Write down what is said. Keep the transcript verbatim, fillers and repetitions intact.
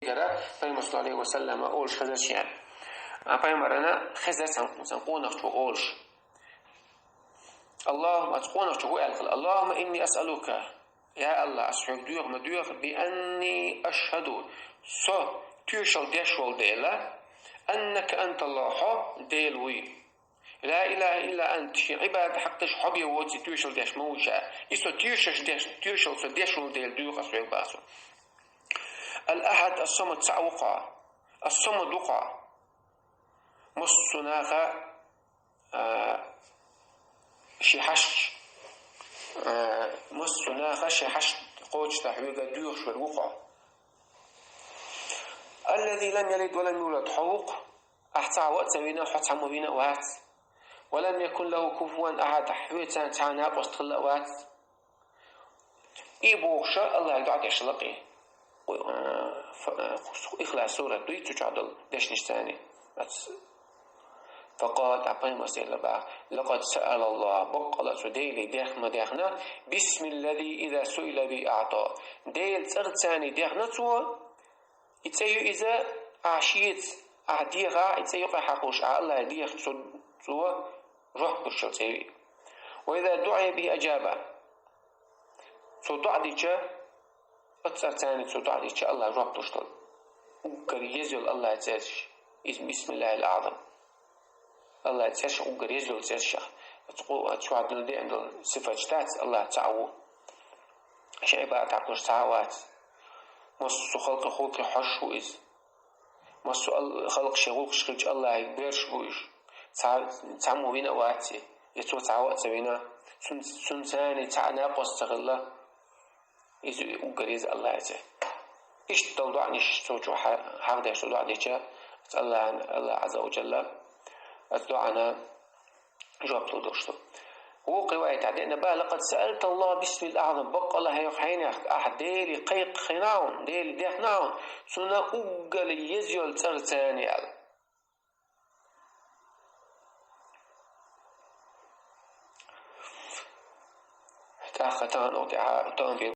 Цигара Пайхамар саллаллаху алейхи ва саллама олуш хезар шен. А Пайхамарана хезар цхьан, цхьан къонахчо олуш. Аллахумма, оцу къонахчо хӀу аьлла хила: «Аллахумма инни асъалука, я Аллах, ас хьоьга доьху ма доьху, би анни ашхаду, со тоьшалла деш волу дела, аннака анталлах, хьо Дела вуй. Ла илаха илла ант, шен Ӏибадат хьакъ деш хьо бен воций тоьшалла деш ма ву ша. И со тоьшалла деш, тоьшалла со деш волу дела доьху ас хьоьга боху со. Ал-Ахад, ас-Самад, цхьаъ ву кхо, ас-Самад ву кхо. Массо а наха, а, шен хьашташ, а, массо а наха шен хьашташ кхочушдан хьоьга доьхуш верг ву кхо. Аллази лам ялид ва лам юлад, хьо ву кхо, ахь цхьа а ца вина, хьо цхьаммо вина а вац. Ва лам якун лаху куфуван ахад, хьоьца цхьа а накъост хилла а вац». И бохуш Аллахье доӀа деш лакхе. Къу-, а, ф-, а, Ихлас сурат дуй, цу чохь долу дешнаш царний. Ац. Факъала, тӀаккха Пайхамарс элира боху: «Лакъад саъалаллах, баккъала цу Деле дехна ма дехна, бисмиллази иза суила би аъта». Делан цӀарца царний дехна цо, и цӀе ю иза, ахь шеца, ахь дехахь, и цӀе юкъа хьакхуш, ахь Аллахье деха, цо, цо жоп луш йолу цӀе ю и. Ва иза дуӀия бихи ажаба. Цо доӀа дича, оцу цӀарца царний цо доӀа дича, Аллахь жоп луш долу. Уггар еза йолу Аллахьан цӀерш. Иза бисмиллахил аъзам. Аллахьан цӀерш уггар еза йолу цӀерш. Оцу къу-, оцу чохь дина деана долу сифаташ дац, Аллахь цхьаъ ву. Шен Ӏибадат хьакъ луш цхьа а вац. Массо а халкъе, гӀуллакхе хьожуш ву иза. Массо а ал-, халкъ шен гӀуллакхаш хилча Аллахье боьрзуш бу уьш. Цхьа-, цхьаммо вина а вац и, я цо цхьаммо а ца вина. Цун-, цунца царний цхьа а накъост ца хилла. Иза уггар еза Аллахьан цӀе. Иштта долу доӀанаш цо чу хьа-, хьахдеш цо доӀа дича, оцу Аллахьан, Аллахь Ӏазза ва Джалла, оцу доӀана жоп лур долуш ду. Вукху риваятехь деана боху: «Лакъад саъалталлах бисмил аъзам, баккъала хьайх хьенех ахь Деле кхайкхина хьуна, Деле дехна хьуна, цунна уггар еза йолу цӀарца царний», аьлла. ТӀаккха тахана тӀаьхьа тахана